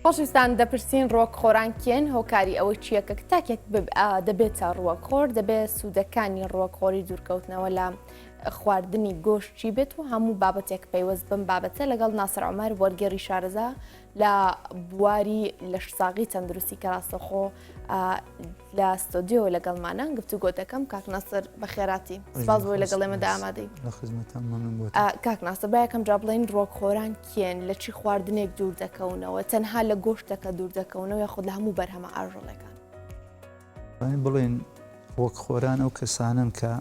خۆشویستان دەپرسین ڕوەک خۆران کێن هۆکاری ئەوەی چییە کە تاکێک دەبێتە ڕوەک خۆر دەبێت سوودەکانی ڕوەک خۆری دوورکەوتنەوە لە خواردنی گۆشت چی بێت و هەموو بابەتێک پەیوەست بم بابەتە لەگەڵ ناسر عمر وەرگێڕی شارەزا لە بواری لەشساغی تەندروستی کە ڕاستەخۆ لە ستۆدیۆ لەگەڵمانە گفتوگۆ دەکەم کاک ناسر بەخێراتی سپاس بۆی لەگەڵ ئێمەدا ئامادەی کاک ناسر با یەکەم جا بڵێن ڕۆکخۆران کێن لە چی خواردنێک دوور دەکەونەوە تەنها لە گۆشتەکە دوور دەکەونەوە یاخود لە هەموو بەرهەمە ئاژەڵەکان بڵێن ڕۆکخۆران ئەو کەسانن کە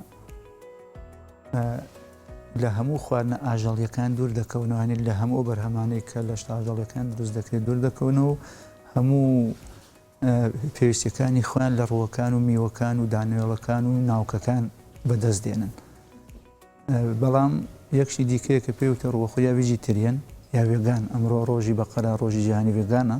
لە هەموو خواردنە ئاژەڵیەکان دوور دەکەونەوە لە هەموو بەرهەمانەی کە لە شتاژەڵەکان دروست دەکرێت دوور دەکەونەوە هەموو پێویستیەکانی خۆیان لە ڕووەکان و میوەکان و دانەوێڵەکان و ناوکەکان بەدەست دێنن. بەڵام یەکشی دیکەیە کە پێوتە ڕووەخۆر یا vegetarian یا vegan ئەمڕۆ ڕۆژی بەقەرە ڕۆژی جیهانی vegan ە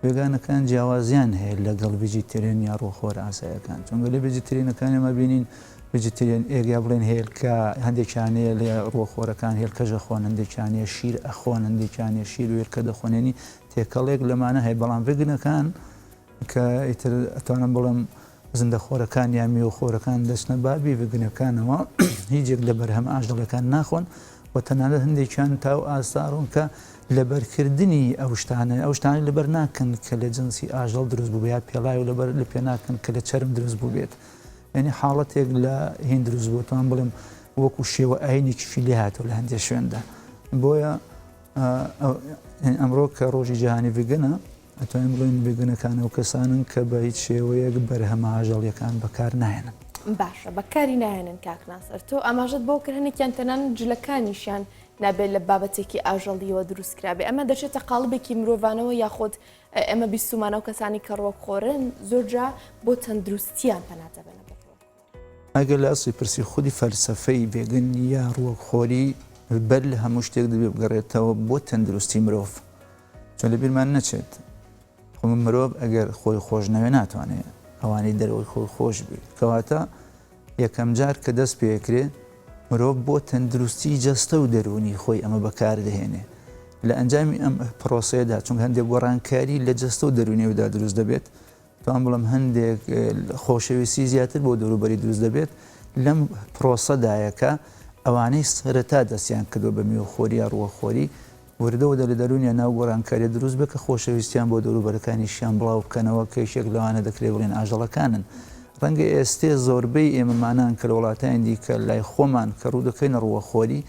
vegan ەکان جیاوازیان هەیە لەگەڵ vegetarian یا ڕووەخۆر ئاسایەکان چونکە لە vegetarian ەکان ئێمە بینین vegetarian egg یا بڵێن هێلکە هەندێکیانەیە لە ڕووەخۆرەکان هێلکەژە خۆن هەندێکیانەیە شیر ئەخۆن هەندێکیانەیە شیر و هێلکە دەخۆنێنی تێکەڵێک لەمانە هەیە، بەڵام vegan ەکان کە ئیتر ئەتوانم بڵێم زیندەخۆرەکان یا میوەخۆرەکان دەچنە بابی vegan ەکانەوە هیچ یەک لە بەرهەم ئاژەڵەکان ناخۆن و تەنانەت هەندێکیان تا و ئاستاڕۆن کە لەبەرکردنی ئەو شتانە ئەو شتانە لەبەر ناکەن کە لە جنسی ئاژەڵ دروست بوو یا پێڵاو لەبەر لە پێ ناکەن کە لە چەرم دروست بوو بێت یعنی حاڵەتێک لە هین دروست بوو توان بڵێم وەکو شێوە ئاینێکی لێ هاتوو لە هەندێک شوێندا بۆیە ئەمڕۆ کە ڕۆژی جیهانی vegan ە ئەتوانین بڵێین vegan ەکان ئەو کەسانن کە بە هیچ شێوەیەک بەرهەمە ئاژەڵیەکان بەکار ناهێنن. باشە بەکاری ناهێنن کاک ناسر تۆ ئاماژەت بەوە کرد هەنێکیان تەنانەت جلەکانیشیان نابێت لە بابەتێکی ئاژەڵیەوە دروست کرابێ ئەمە دەچێتە قاڵبێکی مرۆڤانەوە یاخود ئێمە بیستومانە و کەسانی کە ڕوەکخۆرن زۆرجا بۆ تەندروستیان پەنا دەبەنە بۆ ڕوەک. ئەگەر لە ئەسڵی پرسی خودی فەلسەفەی vegan یا ڕووەکخۆری بەر لە هەموو شتێک دەبێ بگەڕێتەوە بۆ تەندروستی مرۆڤ چۆن لە بیرمان نەچێت خۆ مرۆڤ ئەگەر خۆی خۆش نەوێ ناتوانێت ئەوانەی دەرەوەی خۆی خۆش بێت کەواتە یەکەم جار کە دەست پێکرێ مرۆڤ بۆ تەندروستی جەستە و دەروونی خۆی ئەمە بەکاردەهێنێ لە ئەنجامی ئەم پرۆسەیەدا چونکە هەندێک گۆڕانکاری لە جەستە و دەروونیەوەدا دروست دەبێت توان بڵێم هەندێک خۆشەویستی زیاتر بۆ دەوروبەری دروست دەبێت لەم پرۆسەدایە کە ئەوانەی سەرەتا دەستیان کردووە بە میوەخۆری یا ڕووەخۆری وردە وردە لە دەروونیان ناو گۆڕانکاریە دروست بێت کە خۆشەویستیان بۆ دەوروبەرەکانیشیان بڵاو بکەنەوە کە یەکێک لەوانە دەکرێت بڵێن ئاژەڵەکانن ڕەنگە ئێستێ زۆربەی ئێمەمانان کە لە وڵاتانی دیکە لای خۆمان کە ڕوو دەکەینە ڕووەخۆری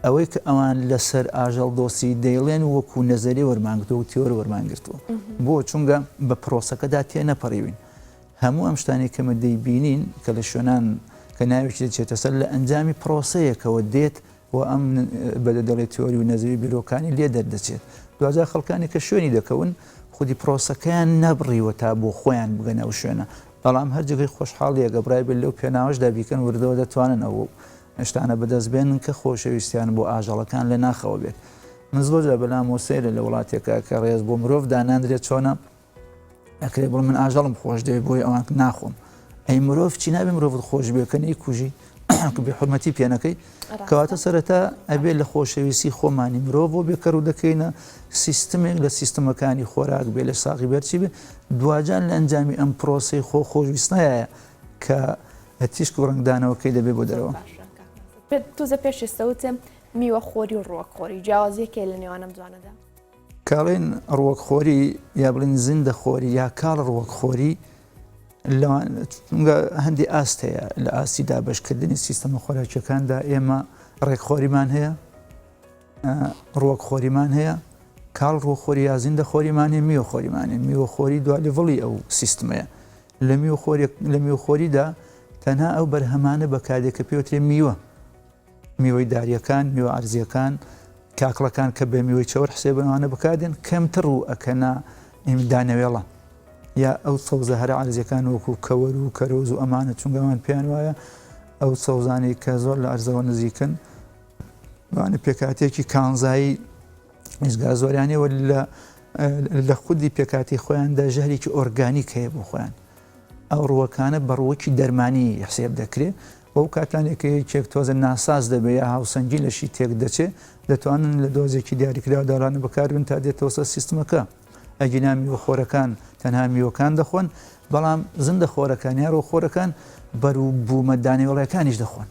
ئەوەی کە ئەوان لەسەر ئاژەڵ دۆستی دەیڵێن وەکو نەزەریە وەرمانگرتووە و تیۆر وەرمانگرتووە. بۆ؟ چونگە بە پرۆسەکەدا تێنەپەڕیوین. هەموو ئەم شتانەی کە مە دەیبینین کە لە شوێنان کە ناوێکی دەچێتە سەر لە ئەنجامی پرۆسەیەکەوە دێت و ئەم بە دەڵێ تیۆری و نەزەری بیرۆکانی لێ دەردەچێت. دواجار خەڵکانی کە شوێنی دەکەون خودی پرۆسەکەیان نەبڕیوە تا بۆ خۆیان بگەنە ئەو شوێنە. بەڵام هەر جێگەی خۆشحاڵییە گە برای بێت لەو پێناوەشدا بیکەن وردەوە دەتوانن ئەو شتانە بەدەست بێنن کە خۆشەویستیان بۆ ئاژەڵەکان لە ناخەوە بێت. من زۆر جار بەلامەوە سەیرە لە وڵاتێکا کە ڕێز بۆ مرۆڤ داناندرێت چۆنە ئەکرێ بڵێ من ئاژەڵم خۆش دەوێت بۆیە ئەوان ناخۆم. ئەی مرۆڤ چی نابێ مرۆڤت خۆش بێ کە نەیکوژی کە بێ حورمەتی پێ نەکەی کەواتە سەرەتا ئەبێ لە خۆشەویستی خۆمانی مرۆڤ بۆ بێ کە ڕوو دەکەینە سیستمێک لە سیستمەکانی خۆراک بێ لە ساغی بەرچی بێ دواجار لە ئەنجامی ئەم پرۆسەی خۆ خۆشویستنایە کە تیشک و ڕەنگدانەوەکەی دەبێ بۆ دەرەوە. تۆزە پێش ئێستا وتم میوە خۆری و ڕوەک خۆری جیاوازیەک هەیە لە نێوان ئەم دوانەدا؟ کاڵێن ڕوەک خۆری یا بڵێن زیندە خۆری یا کاڵ ڕوەک خۆری لەوان هەندی ئاست هەیە لە ئاستی دابەشکردنی سیستەمە خۆراکیەکاندا ئێمە ڕێکخۆریمان هەیە ڕوەک خۆریمان هەیە کاڵ ڕوەخۆری یا زیندە خۆریمان هەیە میوە خۆریمان هەیە میوە خۆری دوا level ی ئەو سیستمەیە لە میوە خۆری لە میوە خۆریدا تەنها ئەو بەرهەمانە بەکاردێت کە پێوترێ میوە میوەی داریەکان میوە ئەرزیەکان کاکڵەکان کە بە میوەی چەور حسێبنەوانە بەکاردێن کەمتر ڕوو ئەکەنە دانەوێڵە یا ئەو سەوزە هەرە عەرزیەکان وەکو کەوەر و کەرۆز و ئەمانە چونگە ئەوان پێیان وایە ئەو سەوزانەی کە زۆر لە ئەرزەوە نزیکن وانە پێکهاتەیەکی کانزایی ئیزگا زۆریانەوە لە لە خودی پێکاتی خۆیاندا ژەهرێکی ئۆرگانیک هەیە بۆ خۆیان ئەو ڕووەکانە بە ڕووەکی دەرمانی حسێب دەکرێت بەو کاتانێک کە یەکێک تۆزە ناساز دەبێت یا هاوسەنگی لەشی تێک دەچێت دەتوانن لە dose ێکی دیاریکراودا ڕانە بەکاربن تا دێتەوە سەر سیستمەکە. ئەگینا میوەخۆرەکان تەنها میوەکان دەخۆن، بەڵام زیندەخۆرەکان یا ڕووەکخۆرەکان بەروبوومە دانەوێڵەکانیش دەخۆن.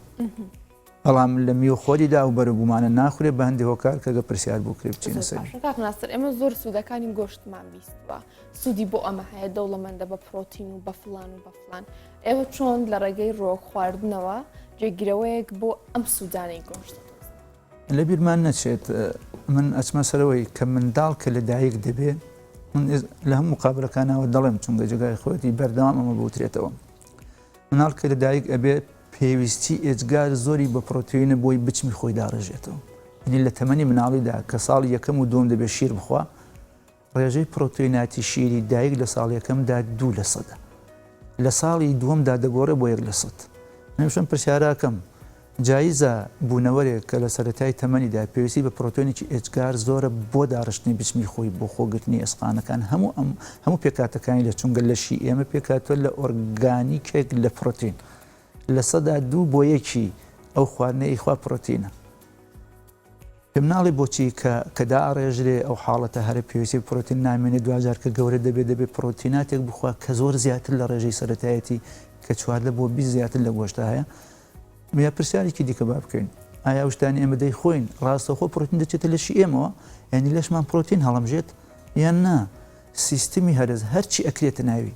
بەڵام لە میوەخۆریدا ئەو بەروبوومانە ناخورێ بە هەندێ هۆکار کە گەر پرسیار بکرێ بچینە زۆر سەری. باشە کاک ناسر ئێمە زۆر سوودەکانی گۆشتمان بیستووە سوودی بۆ ئەمە هەیە دەوڵەمەندە بە پرۆتین و بە فڵان و بە فڵان ئێوە چۆن لە ڕێگەی ڕووەک خواردنەوە جێگرەوەیەک بۆ ئەم سوودانەی گۆشت دەدۆزنەوە؟ لە بیرمان نەچێت من ئەچمە سەرەوەی کە منداڵ کە لە دایک دەبێ من لە هەموو مقابلەکانەوە دەڵێم چونکە جێگای خۆیەتی بەردەوام ئەمە بوترێتەوە مناڵ کە لە دایک ئەبێ پێویستی ئێجگار زۆری بە پرۆتئینە بۆی بچمی خۆی داڕێژێتەوە یعنی لە تەمەنی مناڵیدا کە ساڵی یەکەم و دووەم دەبێت شیر بخوا ڕێژەی پرۆتئیناتی شیری دایک لە ساڵ یەکەمدا دوو لە سەدە لە ساڵی دووەمدا دەگۆڕێ بۆ یەک لە سەد من پرسیاراکەم جایزە بوونەوەرێک کە لە سەرەتای تەمەنیدا پێویستی بە پرۆتۆنێکی ئێجگار زۆرە بۆ داڕشتنی بچمی خۆی بۆ خۆگرتنی ئێسقانەکان هەموو ئەم هەموو پێکهاتەکانی لە چونگە لەشی ئێمە پێکهاتووە لە ئۆرگانیکێک لە پرۆتین 2% بۆ یەکی ئەو خواردنە ئیخوا پرۆتینە. پێم ناڵێ بۆچی کە کە دائەڕێژرێ ئەو حاڵەتە هەرە پێویستی بە پرۆتین نامێنێ دواجار کە گەورە دەبێ دەبێ پرۆتیناتێک بخوا کە زۆر زیاتر لە ڕێژەی سەرەتایەتی کە 14 بۆ 20 زیاتر لە گۆشتە هەیە یا پرسیارێکی دیکە با بکەین ئایا ئەو شتانی ئێمە دەیخۆین ڕاستەوخۆ پرۆتین دەچێتە لەشی ئێمەوە یعنی لەشمان پرۆتین هەڵەمژێت یان نا سیستمی هەرس هەرچی ئەکرێتە ناوی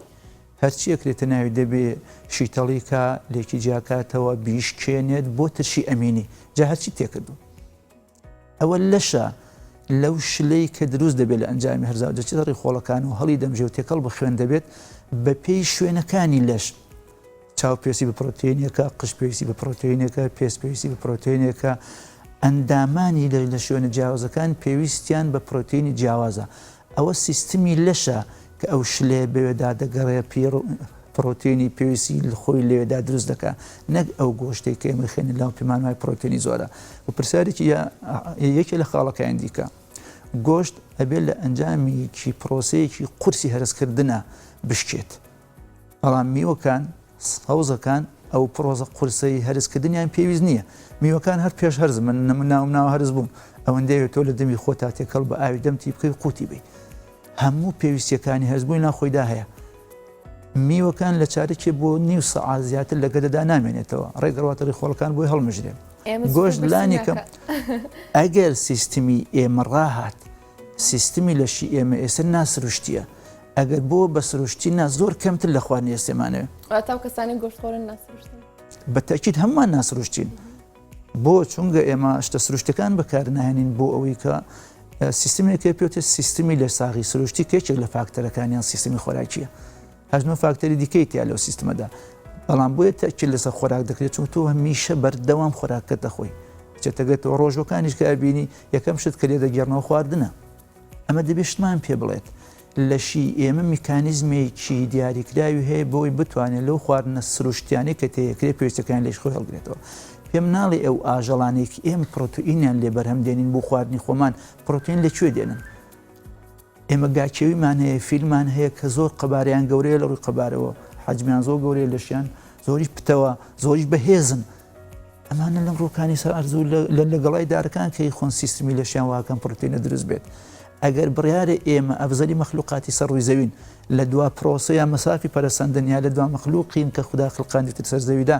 هەرچی ئەکرێتە ناوی دەبێ شیتەڵی کا لێکی جیاکاتەوە بیشکێنێت بۆ ترشی ئەمینی جا هەرچی تێکردو ئەوە لەشە لەو شلەی کە دروست دەبێت لە ئەنجامی هەرزاو دەچێتە ڕیخۆڵەکان و هەڵی دەمژێ و تێکەڵ بە خوێن دەبێت بە پێی شوێنەکانی لەش چاو پێویستی بە پرۆتینێکە قژ پێویستی بە پرۆتینێکە پێست پێویستی بە پرۆتینێکە ئەندامانی لە لە شوێنە جیاوازەکان پێویستیان بە پرۆتینی جیاوازە ئەوە سیستمی لەشە کە ئەو شلەیە بەوێدا دەگەڕێ پرۆتینی پێویستی خۆی لەوێدا دروست دەکا نەک ئەو گۆشتێک کە ئێمە خوێنە لاو پێمان وای پرۆتینی زۆرە و پرسیارێکی یەکێ لە خاڵەکانی دیکە گۆشت ئەبێت لە ئەنجامیکی پرۆسەیەکی قورسی هەرسکردنە بشکێت بەڵام میوەکان، سەوزەکان ئەو پرۆسە قورسەی هەرسکردنیان پێویست نییە. میوەکان هەر پێش هەرس من ناوم ناوە هەرس بوون ئەوەندەیە تۆ لە دەمی خۆتا تێکەڵ بە ئاوی دەمتی بکەی قوتی بی. هەموو پێویستیەکانی هەرسبوونی ناو خۆیدا هەیە. میوەکان لە چارەکێ بۆ نیو سەعات زیاتر لە گەدەدا نامێنێتەوە ڕێک ڕواتە ڕیخۆڵەکان بۆی هەڵمژرێ. گۆشت لانیکەم ئەگەر سیستمی ئێمە ڕاهات سیستمی لەشی ئێمە ئێستا ناسروشتیە ئەگەر بۆ بە سروشتی نا زۆر کەمتر لە خواردنی ئێستێمانەوێ. واتە ئەو کەسانەی گۆشتخۆرن ناسروشتن؟ بە تەئکید هەموومان ناسروشتین. بۆ چونگە ئێمە شتە سروشتەکان بەکارناهێنین بۆ ئەوەی کە سیستمێک هەیە پێوتێ سیستمی لەشساغی سروشتی کە یەکێک لە فاکتەرەکانیان سیستمی خۆراکیە. هەژنۆ فاکتەری دیکەی تیا لەو سیستمەدا. بەڵام بۆیە تەئکید لەسەر خۆراک دەکرێت چون تۆ هەمیشە بەردەوام خۆراکەکەت دەخۆی. چێتەگەتەوە ڕۆژوەکانیش کە ئەبینی یەکەم شت کە لێ دەگێڕنەوە خواردنە. ئەمە دەبێت شتمان پێ بڵێت. لەشی ئێمە میکانیزمێکی دیاریکراوی هەیە بۆی بتوانێت لەو خواردنە سروشتیانەی کە تێیەکرێت پێویستەکانی لەش خۆی هەڵگرێتەوە. پێم ناڵێ ئەو ئاژەڵانەی کە ئێمە پرۆتئینیان لێ بەرهەم دێنین بۆ خواردنی خۆمان پرۆتئین لە کوێ دێنن؟ ئێمە گاکێویمان هەیە، فیلمان هەیە کە زۆر قەبارەیان گەورەیە لە ڕووی قەبارەوە، حەجمیان زۆر گەورەیە لەشیان زۆریش پتەوە، زۆریش بەهێزن. ئەمانە لەم ڕووکانی سەر ئەرز و لە گەڵای دارەکان کەی خۆن سیستمی لەشیان واکەم پرۆتینە دروست بێت. ئەگەر بڕیارە ئێمە ئەفزەلی مەخلوقاتی سەر ڕووی زەوین لە دوا پرۆسە یا مەسافی پەرەسەندن یا لە دوا مەخلوقین کە خودا خلقاندیتر سەر زەویدا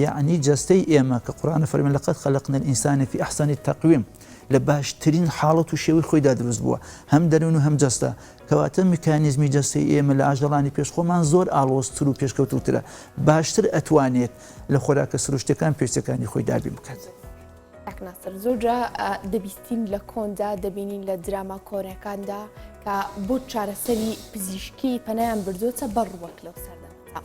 یەعنی جەستەی ئێمە کە قورئان فەرمی لقد خلقنا الانسان فی احسن تقویم لە باشترین حاڵەت و شێوەی خۆیدا دروست بووە هەم دەروون و هەم جەستە کەواتە میکانیزمی جەستەی ئێمە لە ئاژەڵانی پێش خۆمان زۆر ئاڵۆزتر و پێشکەوتووترە باشتر ئەتوانێت لە خۆراکە سروشتەکان پێویستەکانی خۆی دابین بکات. کاک ناسر زۆر جا دەبیستین لە کۆندا دەبینین لە دراما کۆنەکاندا کە بۆ چارەسەری پزیشکی پەنایان بردووەتە بەر ڕووەک لەو سەردەمەدا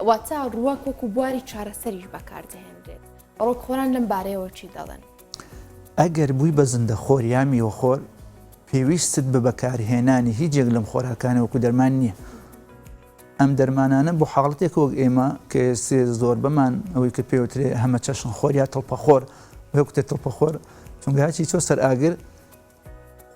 واتە ڕووەک وەکو بواری چارەسەریش بەکاردەهێنرێت ڕۆکخۆران لەم بارەیەوە چی دەڵێن؟ ئەگەر بووی بە زیندەخۆر یا میوەخۆر پێویستت بە بەکارهێنانی هیچ یەک لەم خۆراکانە وەکو دەرمان نییە. ئەم دەرمانانە بۆ حاڵەتێک وەک ئێمە کە ئێستێ زۆربەمان ئەوەی کە پێوترێ هەمەچەشن خۆر یا تڵپەخۆر وەکوتێ تڵپەخۆر چونکە هەرچی چۆ سەر ئاگر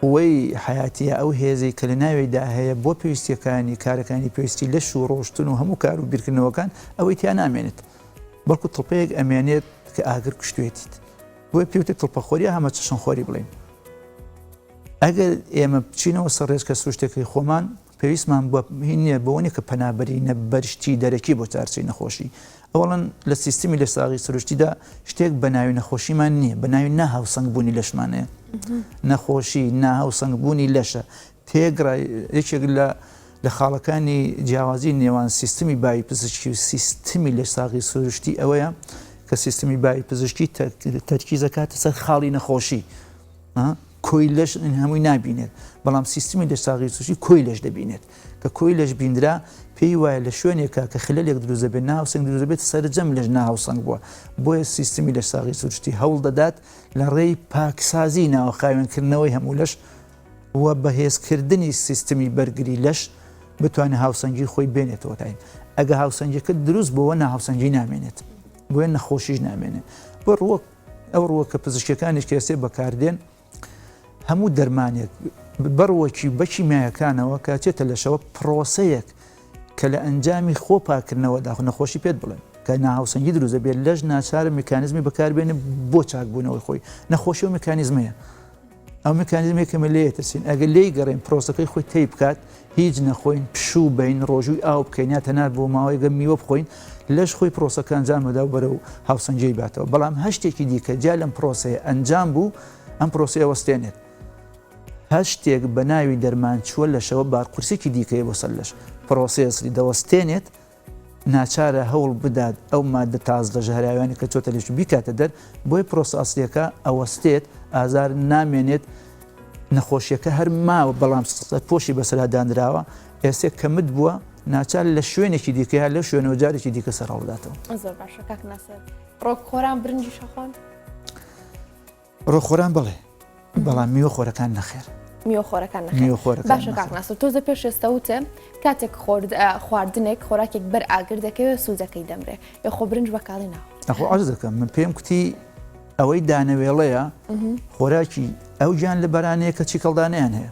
قوەی حەیاتیە ئەو هێزەی کە لە ناویدا هەیە بۆ پێویستیەکانی کارەکانی پێویستی لەش و ڕۆشتن و هەموو کار و بیرکردنەوەکان ئەوەی تیا نامێنێت بەڵکو تڵپەیەک ئەمێنێت کە ئاگر کوشتێتیت بۆیە پێوتە تڵپەخۆری هەمەچەشن خۆری بڵێین. ئەگەر ئێمە بچینەوە سەر ڕێچکە سروشتەکەی خۆمان، پێویستمان بە هین نییە، بەوە نییە کە پەنا بەرینە بەر شتی دەرەکی بۆ چارەسەری نەخۆشی. ئەوەڵەن لە سیستمی لەشساغی سروشتیدا شتێک بە ناوی نەخۆشیمان نییە، بە ناوی ناهاوسەنگبوونی لەشمان هەیە. نەخۆشی ناهاوسەنگبوونی لەشە. تێگڕای یەکێک لە لە خاڵەکانی جیاوازی نێوان سیستمی باوی پزیشکی و سیستمی لەشساغی سروشتی ئەوەیە کە سیستمی باوی پزیشکی تەرکیز دەکاتە سەر خاڵی نەخۆشی. کۆی لەش هەمووی نابینێت، بەڵام سیستمی لەشساغی سروشتی کۆی لەش دەبینێت. کە کۆی لەش بیندرا، پێی وایە لە شوێنێکا کە خلەلێک دروست دەبێت، ناهاوسەنگ دروست دەبێت، سەرجەم لەش ناهاوسەنگ بووە. بۆیە سیستمی لەشساغی سروشتی هەوڵ دەدات لە ڕێی پاکسازی ناوە خاوێنکردنەوەی هەموو لەش و بەهێزکردنی سیستمی بەرگری لەش بتوانێت هاوسەنگی خۆی بێنێتەوە تایم. ئەگە هاوسەنگیەکە دروست بۆوە ناهاوسەنگی نامێنێت. بۆیە نەخۆشیش نامێنێت. بۆ ڕووەک ئەو ڕووەکە پزیشکیەکانیش کە ئێستێ بەکاردێن هەموو دەرمانێک بەڕوەکی بە کیمیایەکانەوە کە چێتە لەشەوە پرۆسەیەک کە لە ئەنجامی خۆ پاکردنەوە داخ نەخۆشی پێت بڵێن کە ناهاوسەنگی دروست دەبێت لەش ناچارە میکانیزمی بەکاربێنێ بۆ چاکبوونەوەی خۆی نەخۆشی و میکانیزمەیە ئەو میکانیزمێک کە ئێمە لێی ئەترسین ئەگەر لێی گەڕێین پرۆسەکەی خۆی تەی بکات هیچ نەخۆین پشوو بین ڕۆژووی ئاو بکەین یا تەنات بۆ ماوەیەک میوە بخۆین لەش خۆی پرۆسەکە ئەنجام بەدا و بەرەو هاوسەنگیی باتەوە بەڵام هەر شتێکی دیکە جیا لەم پرۆسەیە ئەنجام بوو ئەم پرۆسەیە وەستێنێت هەر شتێک بە ناوی دەرمان چووە لەشەوە بارقورسێکی دیکەیە بۆ سەر لەش پرۆسەی ئەسلی دەوەستێنێت ناچارە هەوڵ بدات ئەو ماددە تازدە ژەهراویانە کە چۆتە لەش بیکاتە دەر، بۆیە پرۆسە ئەسڵیەکە ئەوەستێت، ئازار نامێنێت، نەخۆشیەکە هەر ماوە بەڵام سەرپۆشی بەسەرا دانراوە، ئێستێ کەمت بووە ناچار لە شوێنێکی دیکە یا لەو شوێنەوە جارێکی دیکە سەرهەڵداتەوە. زۆر باشە کاک ناسر ڕۆکخۆران برنجیش ئەخۆن؟ ڕۆخۆران بەڵێ بەڵام میوە خۆرەکان نەخێر. میوە خۆرەکان نەخێر. میوە خۆرەکان باشە کاک ناسر تۆزە پێش ئێستا وتێ کاتێک خۆرد خواردنێک خۆراکێک بەر ئاگر دەکەوێت سوودەکەی دەمرێ ئێ خۆ برنج بە کاڵی ناخۆ. ئەخۆ عەرز دەکەم من پێم کوتی ئەوەی دانەوێڵەیە خۆراکی ئەو گیان لە بەرانەیە کە چیکەڵدانیان هەیە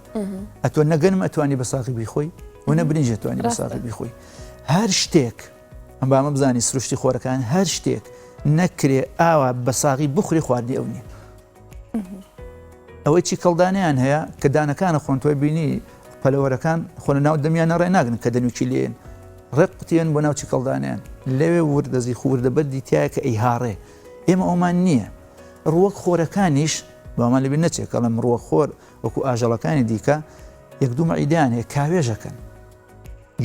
ئەتۆ نەگەنم ئەتوانی بە ساغی بیخۆی و نە برنج ئەتوانی بە ساغی بیخۆی هەر شتێک ئەم بامە بزانی سروشتی خۆرەکان هەر شتێک نەکرێ ئاوا بە ساغی بخوری خواردنی ئەو نییە ئەوەی چیکەڵدانیان هەیە کە دانەکانە خۆن تۆی بینی پەلەوەرەکان خۆنە ناو دەمیان ڕێ ناگرن کە دەنوکی لێن ڕێک قوتیان بۆ ناو چیکەڵدانیان لەوێ وردەزی خوردە بەردی تایە کە ئەیهاڕێ ئێمە ئەومان نییە ڕووەک خۆرەکانیش بامان لەبیر نەچێت کەڵم ڕووە خۆر وەکو ئاژەڵەکانی دیکە یەک دوو مەعیدیان هەیە کاوێژەکەن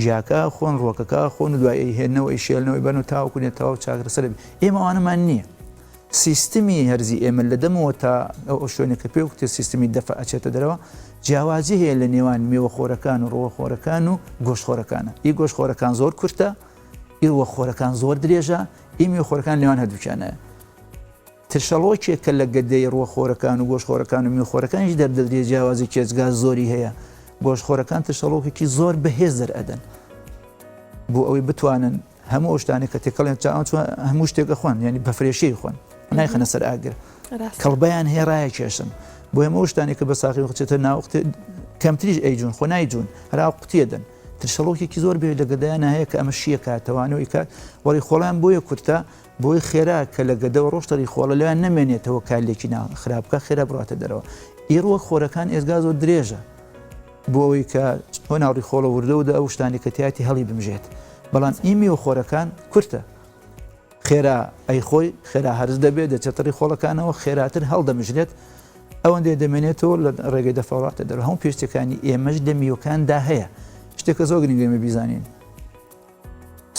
گیاکە خۆن ڕوەکەکە خۆن و دوای ئەیهێنەوە ئەیشێلنەوەی بەن و تاوەکو نێت تەواو چاکرەسەر بێ ئێمە ئەوانەمان نییە سیستمی هەرزی ئێمە لە دەمەوە تا ئەو شوێنە کە پێ وتێ سیستمی دەفع ئەچێتە دەرەوە جیاوازی هەیە لە نێوان مێوەخۆرەکان و ڕوەخۆرەکان و گۆشتخۆرەکانە ئی گۆشتخۆرەکان زۆر کورتە ئی ڕوەخۆرەکان زۆر درێژە ئی مێوەخۆرەکان نێوان هەردووکیانە ترشەڵۆکێک کە لە گەدەی ڕووەخۆرەکان و گۆشتخۆرەکان و میوەخۆرەکانیش دەردەدرێت جیاوازی کێچگا زۆری هەیە، گۆشتخۆرەکان ترشەڵۆکێکی زۆر بەهێز دەرئەدەن بۆ ئەوەی بتوانن هەموو ئەو شتانەی کە تێکەڵیان چاوان چوە هەموو شتێک ئەخۆن یعنی بەفرێشی خۆن نایخەنە سەر ئاگر کەڵبیان هەیە ڕایە کێشن بۆ هەموو ئەو شتانێک کە بە ساقی بخچێتە ناوەختێ کەمتریش ئەیجون خۆ نایجون هەرا قوتیە دەن ترشەڵۆکێکی زۆر بێ لە گەدایانە هەیە کە ئەمە شیەکاتەوانەوەی کات وەڕی خۆڵیان بۆیە کورتە بۆی خێرا کە لە گەدەوە ڕۆشتە ڕیخۆڵە لەویان نەمێنێتەوە کارلێکی نا خراپ بکات خێرا بڕاتە دەرەوە ئی ڕووەک خۆرەکان ئێزگا زۆر درێژە بۆ ئەوەی کە بۆ ناو ڕیخۆڵە وردە وردە ئەو شتانی کە تیاتی هەڵی بمژێت بەڵام ئی میوە خۆرەکان کورتە خێرا ئەی خۆی خێرا هەرز دەبێت دەچێتە ڕیخۆڵەکانەوە خێراتر هەڵدەمژرێت ئەوەندەی دەمێنێتەوە لە ڕێگەی دەفەڕاتە دەرەوە هەموو پێشتەکانی ئێمەش لە میوەکاندا هەیە شتێکە زۆر گرنگە ئێمە بیزانین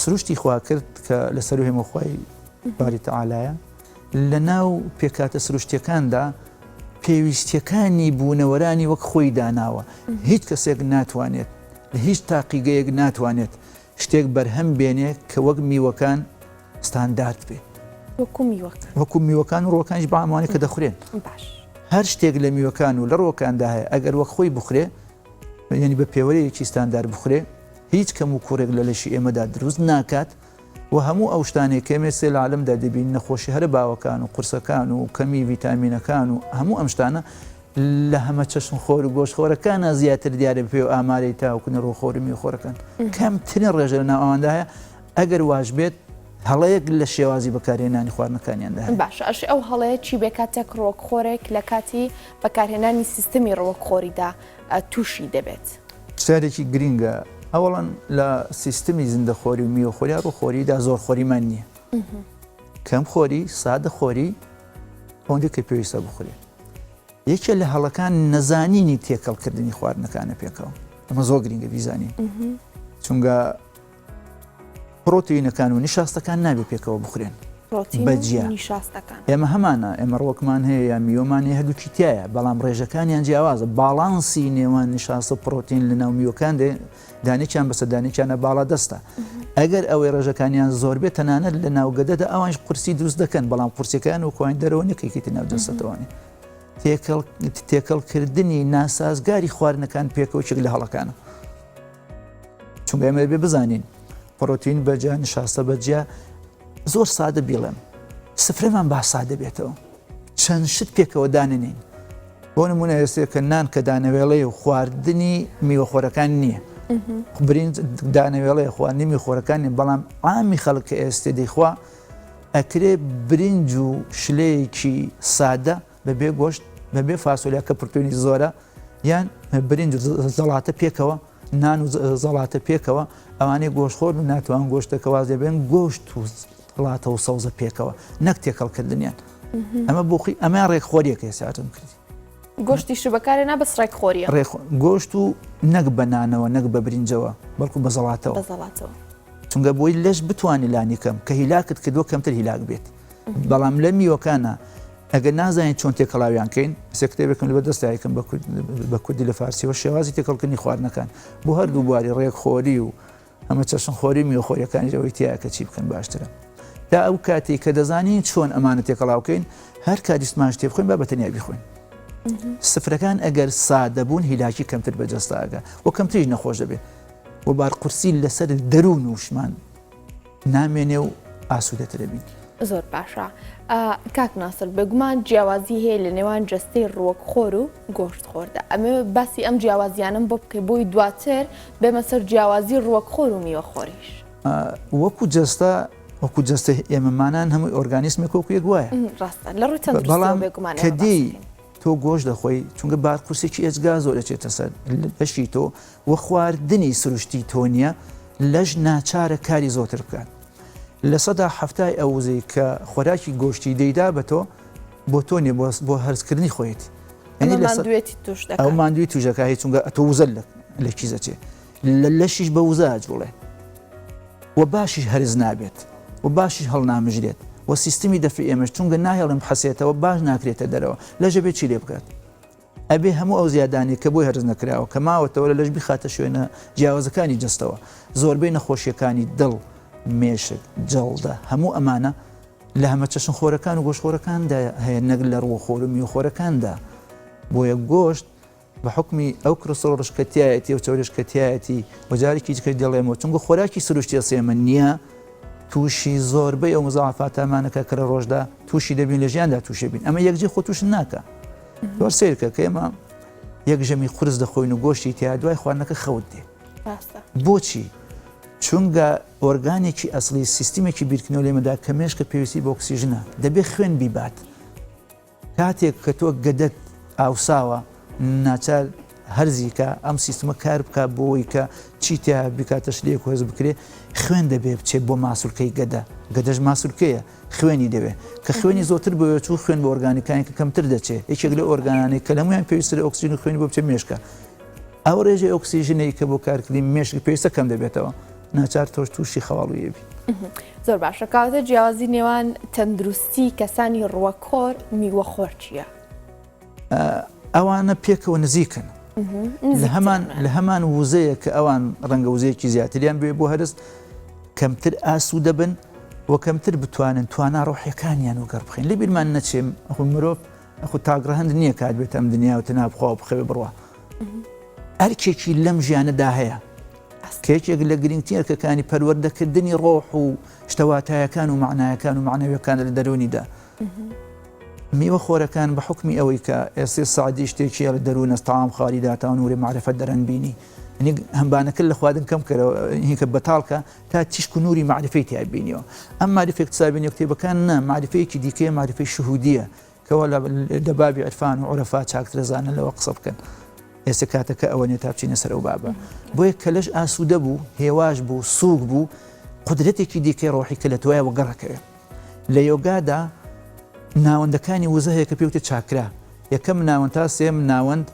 سروشتی خوا کرد کە لە سەرو هێمە خوای باری تەعالایە لە ناو پێکهاتە سروشتیەکاندا پێویستیەکانی بوونەوەرانی وەک خۆی داناوە هیچ کەسێک ناتوانێت لە هیچ تاقیگەیەک ناتوانێت شتێک بەرهەم بێنێ کە وەک میوەکان ستاندارد بێ وەکو میوەکان وەکو میوەکان و ڕۆکانیش بەعاموانە کە دەخورێن باش هەر شتێک لە میوەکان و لە ڕۆکاندا هەیە ئەگەر وەک خۆی بخورێ یعنی بە پێوەرەیەکی ستاندار بخورێ هیچ کەم و کوڕێک لە لەشی ئێمەدا دروست ناکات و هەموو ئەو شتانەی کە ئێمە ئێستا لە عالەمدا دەبینین نەخۆشی هەرە باوەکان و قورسەکان و کەمی ڤیتامینەکان و هەموو ئەم شتانە لە هەمە چەشن خۆر و گۆشت خۆرەکانە زیاتر دیارە پێ و ئامارەی تاوکو نەڕۆ خۆر و میوە خۆرەکان کەمترین ڕێژە لە ناو ئەواندا هەیە ئەگەر واش بێت. هەڵەیەک لە شێوازی بەکارهێنانی خواردنەکانیاندا هەیە. باشە ئەشێ ئەو هەڵەیە چی بێ کاتێک ڕووەکخۆرێک لە کاتی بەکارهێنانی سیستمی ڕووەکخۆریدا تووشی دەبێت؟ پرسیارێکی گرینگە، ئەوەڵەن لە سیستمی زیندەخۆری و میوەخۆری یا ڕووخۆریدا زۆرخۆریمان نییە. کەم خۆری، سادە خۆری، ئەوەندەی کە پێویستە بخورێ. یەکێ لە هەڵەکان نەزانینی تێکەڵکردنی خواردنەکانە پێکەوە. ئەمە زۆر گرینگە بیزانین. چونگە پرۆتینەکان و نیشاستەکان نابێت پێکەوە بخورێن بەجیا ئێمە هەمانە ئێمە ڕۆکمان هەیە یا میوەمان هەیە هەردووکی تایە بەڵام ڕێژەکانیان جیاوازە باڵانسی نێوان نیشاستە و پرۆتین لە ناو میوەکان دێ دانێکیان بەسە دانێکیانە باڵا دەستە ئەگەر ئەوەی ڕێژەکانیان زۆر بێت تەنانەت لە ناو گەدەدا ئەوانش قورسی دروست دەکەن بەڵام قورسەکان و کوین دەرەوە نەکەیتە ناو جەستەوانی تێکەڵ تێکەڵکردنی ناسازگاری خواردنەکان پێکەوەچێک لە هەڵەکانە چونکە ئێمە دەبێ بزانین پڕۆتین بەجیا نیشاستە بەجیا زۆر سادە بیڵێم سفرەمان با سادە بێتەوە چەند شت پێکەوە داننین بۆ نمونە ئێستێ کە نان کە دانەوێڵەیە و خواردنی میوەخۆرەکان نییە برنج دانەوێڵەیە خواردنی میوەخۆرەکان نیە بەڵام عامی خەڵک کە ئێستێ دەیخوا ئەکرێ برنج و شلەیەکی سادە بەبێ گۆشت بەبێ فاسۆلیا کە پرتۆینی زۆرە یان برنج و زەڵاتە پێکەوە نان و زەڵاتە پێکەوە ئەوانەی گۆشتخۆر و ناتوان گۆشتەکە واز لێبێن گۆشت و زەڵاتە و سەوزە پێکەوە نەک تێکەڵکردنیان ئەمە بۆخی ئەمە ڕێکخۆریەکە ساتم کردی گۆشتی شبەکارێ نا بەس ڕێکخۆریە گۆشت و نەک بە نانەوە نەک بە برنجەوە بەڵکو بە زەڵاتەوە بە زەڵاتەوە چونگە بۆی لەش بتوانانی لانی کەم کە هیلاکت کردووە کەمتر هیلاک بێت بەڵام لە میوەکانە ئەگەر نازانین چۆن تێکەڵاویان کەین، سێ کتێبێکم لەبەر دەستە یەکەم بە کوردی لە فارسیەوە شێوازی تێکەڵکردنی خواردنەکان بۆ هەردوو بواری ڕێکخۆری و هەمە چەشن خۆری میوەخۆریەکانی ئەوەی تیا کە چی بکەن باشترە. تا ئەو کاتێک کە دەزانین چۆن ئەمانە تێکەڵاوکەین هەر کات ویستمان شتێ بخۆین با بە تەنیا بیخۆین. سفرەکان ئەگەر سادە بوون هیلاکی کەمتر بە جەستە ئەگا و کەمتریش نەخۆش دەبێت و بارقورسی لەسەر دەروون وشمان نامێنێ و ئاسوودەتر ئەبین. زۆر باشە کاک ناسر بێگومان جیاوازی هەیە لە نێوان جەستەی ڕووەک خۆر و گۆشت خۆردا ئەمە باسی ئەم جیاوازیانم بۆ بکەی بۆی دواتر بێمە سەر جیاوازی ڕووەک خۆر و میوە خۆریش. وەکو جەستە وەکو جەستە ئێمەمانان هەمووی ئۆرگانیسمێک وەکو یەک وایە ڕاستە لە ڕووی تەندروستیەوە بێگومان کە دێی تۆ گۆشت دەخۆی چونکە بار قورسێکی ئێجگار زۆر ئەچێتە سەر لەشی تۆ و خواردنی سروشتی تۆ نییە لەش ناچارە کاری زۆرتر بکات 70% ئەو وزەی کە خۆراکی گۆشتی دەیدا بە تۆ بۆ تۆ نیە بۆ هەرسکردنی خۆیەتی یعنی لە ماندوێتی توش دەکات ئەو ماندوی توشەکە هی چونکە ئەتۆ وزە لە کیس دەچێ لە لەشیش بە وزە ئەجوڵێ و باشیش هەرس نابێت و باشیش هەڵنامژرێت و سیستمی دەفری ئێمەش چونگە ناهێڵێن بحەسێتەوە باش ناکرێتە دەرەوە لەش ئەبێ چی لێ بکات ئەبێ هەموو ئەو زیادانەی کە بۆی هەرس نەکراوە کە ماوەتەوە لە لەش بیخاتە شوێنە جیاوازەکانی جەستەوە زۆربەی نەخۆشیەکانی دڵ مێشک جەڵدە هەموو ئەمانە لە هەمەچەشن خۆرەکان و گۆشتخۆرەکاندا هەیە نەک لە ڕووەخۆر و میوەخۆرەکاندا بۆیە گۆشت بە حوکمی ئەو کرۆسترۆڵەش کە تیایەتی ئەو چەوریەش کە تیایەتی و جارێکی دیکەش دەڵێمەوە چونکە خۆراکی سروشتی ئێمە نییە تووشی زۆربەی ئەو مزاعفاتامانەکە کە لە ڕۆژدا تووشی دەبین لە ژیاندا تووشێ بین ئەمە یەکجی خۆ تووش ناکە زۆر سیرکە کە ئێمە یەک ژەمی قورس دەخۆین و گۆشتی تیا دوای خواردنەکە خەوت دێ بۆچی چونگە ئۆرگانێکی ئەسلی سیستمێکی بیرکردنەوە لێمەدا کە مێشکە پێویستی بە ئۆکسیژنە دەبێ خوێن بیبات کاتێک کە تۆ گەدەت ئاوساوە ناچار هەرزی کە ئەم سیستمە کار بکە بۆی کە چی تیا بکاتە شلەیەک هەرس بکرێ خوێن دەبێ بچێت بۆ ماسولکەی گەدە گەدەش ماسولکەیە خوێنی دەوێ کە خوێنی زۆرتر بۆیە چوو خوێن بۆ ئۆرگانەکانی کە کەمتر دەچێت یەکێک لە ئۆرگانانەی کە لەمویان پێویستە ئۆکسجین و خوێنی بۆ بچێت مێشکە ئەو ڕێژەی ئۆکسیژنەی کە بۆ کارکردنی مێشک پێویستە کەم دەبێتەوە ناچار تۆش تووشی خەواڵوویی بی. زۆر باشە کەواتە جیاوازی نێوان تەندروستی کەسانی ڕووەکخۆر میوەخۆر چییە؟ ئەوانە پێکەوە نزیکن لە هەمان لە هەمان وزەیە کە ئەوان ڕەنگە وزەیەکی زیاتریان بێ بۆ هەرس کەمتر ئاسوو دەبن و کەمتر بتوانن توانا ڕۆحیەکانیان و گەڕ بخەین لە بیرمان نەچێم ئەخۆ مرۆڤ ئەخۆ تاکڕەهەند نییە کات بێت ئەم دنیا و تەنها بخوا و بخەوێ بڕوا ئەرکێکی لەم ژیانەدا هەیە کە یەکێک لە گرنگترین ئەرکەکانی پەروەردەکردنی ڕۆح و شتە واتایەکان و مەعنایەکان و مەعنەویەکانە لە دەروونیدا. میوە خۆرەکان بە حوکمی ئەوەی کە ئێسێ سەعدی شتێکی ئەڵێ دەروونە تەعام خالی داتا و نوورێ مەعرفەت دەرەنگ بینی. هەمبانەکە لە خواردن کەم کەرەوە هینکە بەتاڵکە تا تیشک و نوری مەعریفەی تیا بینیەوە ئەم مەعریفە اکتسابی نێو کتێبەکان نا مەعریفەیەکی دیکەیە مەعریفەی شهودیە کەوا لە بابی عرفان و عرفا چاکترە زانن لەوە قسە بکەن ئێستا کاتەکە ئەوە نیە تا بچینە سەر ئەو بابە بۆیە کە لەش ئاسوودە بوو هێواش بوو سووک بوو قدرەتێکی دیکەی ڕۆحی کە لە توایە وەگەڕەکەوێ لە یۆگادا ناوەندەکانی وزە هەیە کە پێوتە چاکرا یەکەم ناوەند تا سێم ناوەند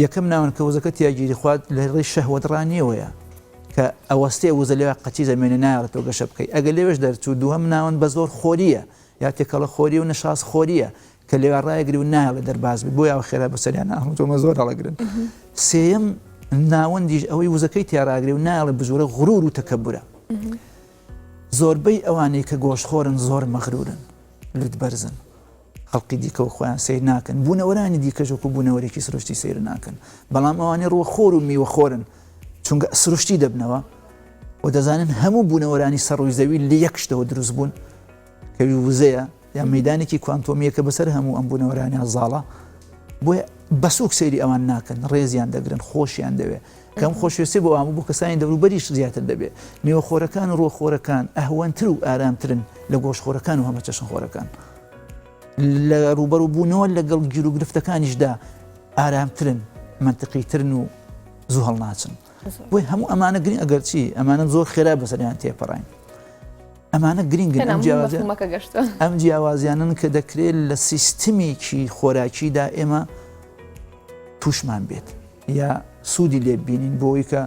یەکەم ناوەند کە وزەکە تیاگیری خوات لە ڕێی شەهوەتڕانیەوەیە کە ئەوەستێ وزە لەوێ قەچی زەمێنێ نایەڵێتەوە گەشە بکەی ئەگەر لەوێش دەرچوو دووەم ناوەند بە زۆر خۆریە یا تێکەڵە خۆری و نەشاز خۆریە کە لەوێ ڕایگری و نایەڵێ دەرباز بێت بۆیە خێرا بەسەریان ئەهمتۆمە زۆر هەڵەگرن سێیەم ناوەندیش ئەوەی وزەکەی تیاڕاگرێ و نایەڵێ بزورە غرور و تەکەبورە زۆربەی ئەوانەی کە گۆشتخۆرن زۆر مەغرورن لوت بەرزن خەڵکی دیکە وەک خۆیان سەیر ناکەن، بوونەوەرانی دیکەش وەکو بوونەوەرێکی سروشتی سەیر ناکەن، بەڵام ئەوانەی ڕووەکخۆر و میوەخۆرن چونکە سروشتی دەبنەوە و دەزانن هەموو بوونەوەرانی سەر ڕووی زەوی لە یەک شتەوە دروست بوون کە وزەیە یان مەدانێکی کوانتۆمیە کە بەسەر هەموو ئەم بوونەوەرانیان زاڵە بۆیە بەسوک سەیری ئەوان ناکەن ڕێزیان دەگرن خۆشیان دەوێت کەم خۆشویستی بۆ ئەوان بۆ کەسانی دەوروبەریش زیاتر دەبێت. میوەخۆرەکان و ڕووەکخۆرەکان ئەهوەنتر و ئارامترن لە گۆشتخۆرەکان و هەمەچەشنخۆرەکان. لە ڕووبەڕووبوونەوە لەگەڵ گیروگرفتەکانیشدا ئارامترن، مەنتقیترن و زوو هەڵناچن. بۆیە هەموو ئەمانە گرنگ ئەگەرچی ئەمانە زۆر خێرا بەسەریان تێپەڕین. ئەمانە گرنگن ئەم جیاوازیان ئەم جیاوازیانن کە دەکرێت لە سیستمێکی خۆراکیدا ئێمە تووشمان بێت. یا سوودی لێ ببینین بۆ ئەوەی کە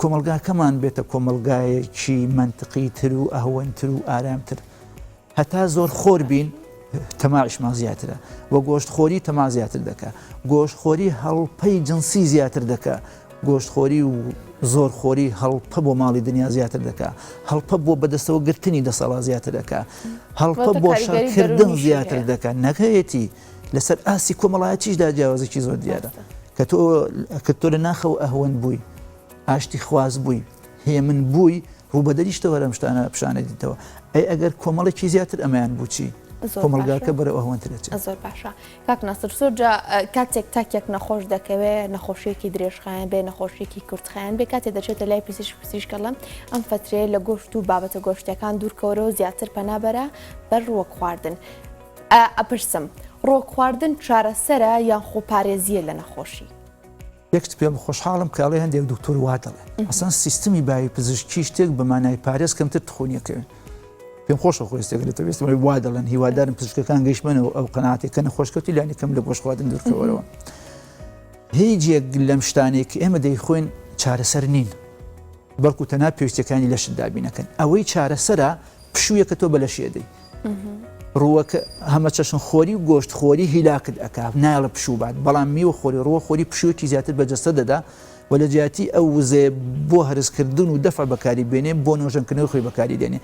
کۆمەڵگاکەمان بێتە کۆمەڵگایەکی مەنتقی تر و ئەهوەنتر و ئارامتر. هەتا زۆر خۆر بین تەماعیشمان زیاترە و گۆشتخۆری تەما زیاتر دەکا. گۆشتخۆری هەڵپەی جنسی زیاتر دەکا. گۆشتخۆری و زۆرخۆری هەڵپە بۆ ماڵی دنیا زیاتر دەکا. هەڵپە بۆ بەدەستەوە گرتنی دەسەڵات زیاتر دەکا. هەڵپە بۆ شەڕکردن زیاتر دەکا. نەکەیەتی لەسەر ئاستی کۆمەڵایەتیشدا جیاوازێکی زۆر دیارە کە تۆ کە تۆ لە ناخەوە ئەهوەند بووی ئاشتی خواز بووی هێمن بووی ڕووبەدەریشتەوە لەم شتانە پیشانە دیتەوە ئەی ئەگەر کۆمەڵێکی زیاتر ئەمەیان بچی کۆمەڵگاکە بەرەو ئەهوەندتر دەچێت. زۆر باشە کاک ناسر زۆر جا کاتێک تاکێک نەخۆش دەکەوێ نەخۆشیەکی درێژخایەن بێ نەخۆشیەکی کورتخایەن بێ کاتێ دەچێتە لای پزیشک پزیشک ئەڵێ ئەم فترەیە لە گۆشت و بابەتە گۆشتەکان دوورکەوەرەوە زیاتر پەنابەرە بەر ڕووەک خواردن ئەپرسم، ڕۆک خواردن چارەسەرە یان خۆپارێزییە لە نەخۆشی؟ یەک شت پێم خۆشحاڵم کە ئەڵێ هەندێک دکتۆر وا دەڵێن. ئەسڵەن سیستمی باوی پزیشکی شتێک بە مانای پارێز کەمتر تخونیەکەوێن. پێم خۆشە خۆ ئێستێک لە تەوێستم وا دەڵێن هیوادارم پزیشکەکان گەیشتمەنەوە ئەو قەناعەتێک کە نەخۆش کەوتی لانی کەم لە گۆشت خواردن دوورکەوەرەوە. هیچ یەک لەم شتانەی کە ئێمە دەیخۆین چارەسەر نین. بەڵکو تەنها پێویستیەکانی لەشت دابینەکەن. ئەوەی چارەسەرە پشوویە کە تۆ بە لەشی ئەدەی. ڕووەک هەمەچەشن خۆری و گۆشت خۆری هیلاکت ئەکا نایەڵێ پشوو بات بەڵام میوە خۆری ڕووە خۆری پشوویەکی زیاتر بە جەستە دەدا و لە جیاتی ئەو وزەیە بۆ هەرسکردن و دەفع بەکاری بێنێ بۆ نۆژەنکردنەوەی خۆی بەکاری دێنێ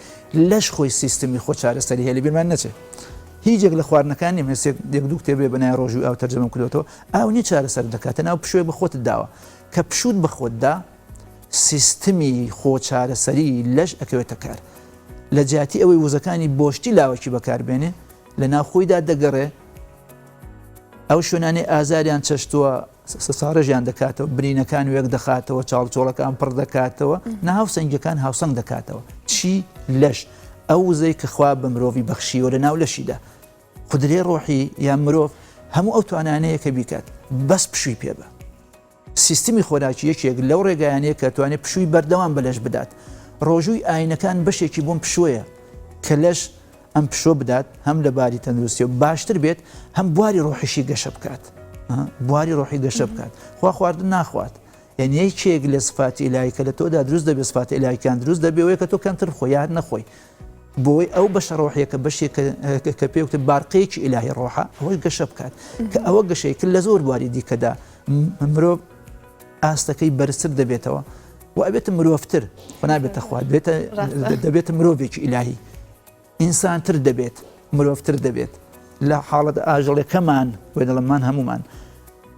لەش خۆی سیستمی خۆ چارەسەری هەیە لەبیرمان نەچێت هیچ یەک لە خواردنەکان نیم هەستێک یەک دوو کتێبێ بە ناوی ڕۆژووی ئاو تەرجەمەم کردوەتەوە ئاو نییە چارەسەر دەکات تەنها پشووێک بە خۆتت داوە کە پشووت بە خۆت دا سیستمی خۆچارەسەری لەش ئەکەوێتە کار. لە جیاتی ئەوەی وزەکانی بۆ شتی لاوەکی بەکاربێنێ، لە ناو خۆیدا دەگەڕێ، ئەو شوێنانەی ئازاریان چەشتووە ساڕێژیان دەکاتەوە، برینەکان وێک دەخاتەوە، چاڵچۆڵەکان پڕ دەکاتەوە، ناهاوسەنگیەکان هاوسەنگ دەکاتەوە. چی؟ لەش. ئەو وزەی کە خوا بە مرۆڤی بەخشیوە لە ناو لەشیدا. قودرەی ڕۆحی یان مرۆڤ هەموو ئەو توانایانەیە کە بیکات، بەس پشووی پێ بە. سیستمی خۆراکی یەکێک لەو ڕێگایانەیە کە توانێت پشووی بەردەوام بە لەش بدات. ڕۆژووی ئایینەکان بەشێکی بۆم پشووەیە کە لەش ئەم پشووە بدات هەم لە باری تەندروستیەوە باشتر بێت هەم بواری ڕۆحیشی گەشە بکات بواری ڕۆحی گەشە بکات خوا خواردن ناخوات یعنی یەکێک لە سفاتی ئیلاهی کە لە تۆدا دروست دەبێت سفاتی ئیلاهیکان دروست دەبێت ئەوەیە کە تۆ کەمتر بخۆی یا هەر نەخۆی بۆی ئەو بەشە ڕۆحیەکە بەشێک کە پێوتە بارقەیەکی ئیلاهی ڕۆحە ئەوەش گەشە بکات کە ئەوە گەشەی کرد لە زۆر بواری دیکەدا مرۆڤ ئاستەکەی بەرزتر دەبێتەوە و ئەبێتە مرۆڤتر خۆ نابێتە خوا بێتە دەبێتە مرۆڤێکی ئیلاهی ئینسانتر دەبێت مرۆڤتر دەبێت لە حاڵەت ئاژەڵەکەمان وێ دەڵێمان هەمومان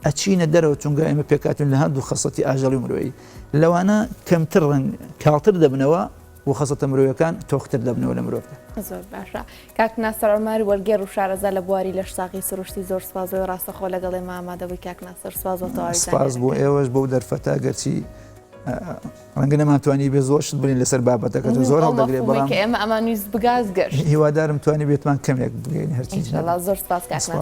ئەچینە دەرەوە چونگە ئێمە پێکاتون لە هەردوو خەسەتی ئاژەڵی مرۆیی لەوانە کەمتر ڕەنگ کاڵتر دەبنەوە. و خەسڵەتە مرۆیەکان تۆختر دەبنەوە لە مرۆڤدا. زۆر باشە کاک ناسر عومەر وەرگێڕ و شارەزا لە بواری لەشساغی سروشتی زۆر سپاس بۆی ڕاستەخۆ لەگەڵ ئێمە ئامادە بووی کاک ناسر سپاس بۆ تەواوی سپاس بۆ زانیاریەکان. ئێوەش بەو دەرفەتە گەرچی ڕەنگە نەمانتوانی بێ زۆر شت بڵێین لەسەر بابەتەکە چون زۆر ئەو هەڵدەگرێ مەفهومەی بەڵام کە ئێمە ئەمانویست بگات گەشت. هیوادارم توانی بێتمان کەمێک بگەین هەرچی ئینشەڵا نەبێت. زۆر سپاس کاک سپاس. ناسر.